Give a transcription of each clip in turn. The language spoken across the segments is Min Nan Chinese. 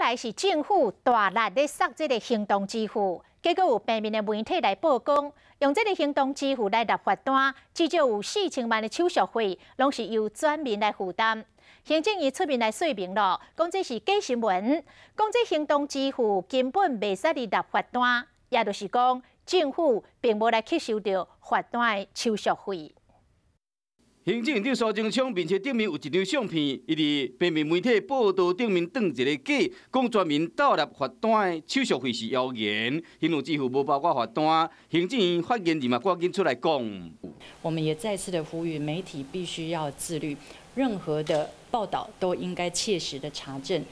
來是政府大力咧殺這个行動支付，結果有平面的媒體來報講，用這个行動支付來納罰單，至少有4000萬的手續費，攏是由全民來負擔。行政院出面來說明咯，講這是假新聞，講這行動支付根本袂使來納罰單，也就是講政府並無來吸收著罰單的手續費。行政院長蘇貞昌面冊頂面有一張相片，伊佇平面媒體報道頂面轉一個假，講全民鬥納罰單的手續費是謠言，行動支付無包括罰單。行政院發言人嘛趕緊出來講。我們也再次的呼籲媒體必須要自律，任何的報道都應該切實的查證。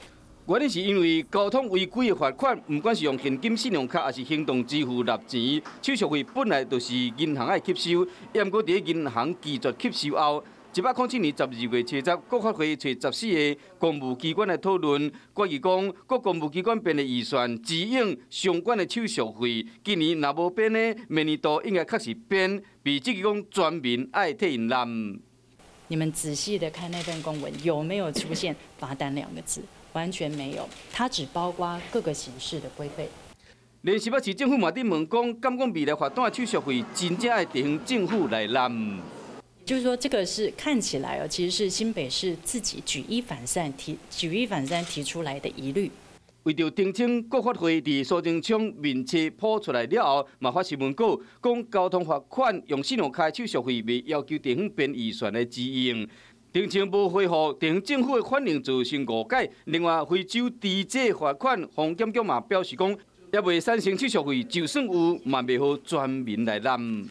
原因是因為交通違規的罰款，毋管是用現金、信用卡，抑是行動支付納錢，手續費本來就是銀行愛吸收。毋過佇銀行拒絕吸收後，107年12月70，國發會揣14個公務機關來討論，決議講各公務機關編的預算支應相關的手續費，今年若無編呢，明年度應該確實編，比這個講全民愛替𪜶納。你們仔細的看那份公文，有沒有出現罰單兩個字？完全沒有，它只包括各個形式的規費。連新北市政府嘛佇問講，敢講未來罰單的手續費真正愛地方政府來納？就是說，這個是看起來哦，其實是新北市自己舉一反三提出來的疑慮。為著澄清，國發會佇蘇貞昌面冊鋪出來了後，嘛發新聞稿講交通罰款用信用卡手續費袂要求地方編預算來支應。澄清無回覆，地方政府的反應造成誤解。另外，非洲低這罰款風險局嘛表示講，猶未產生手續費，就算有，嘛袂予全民來納。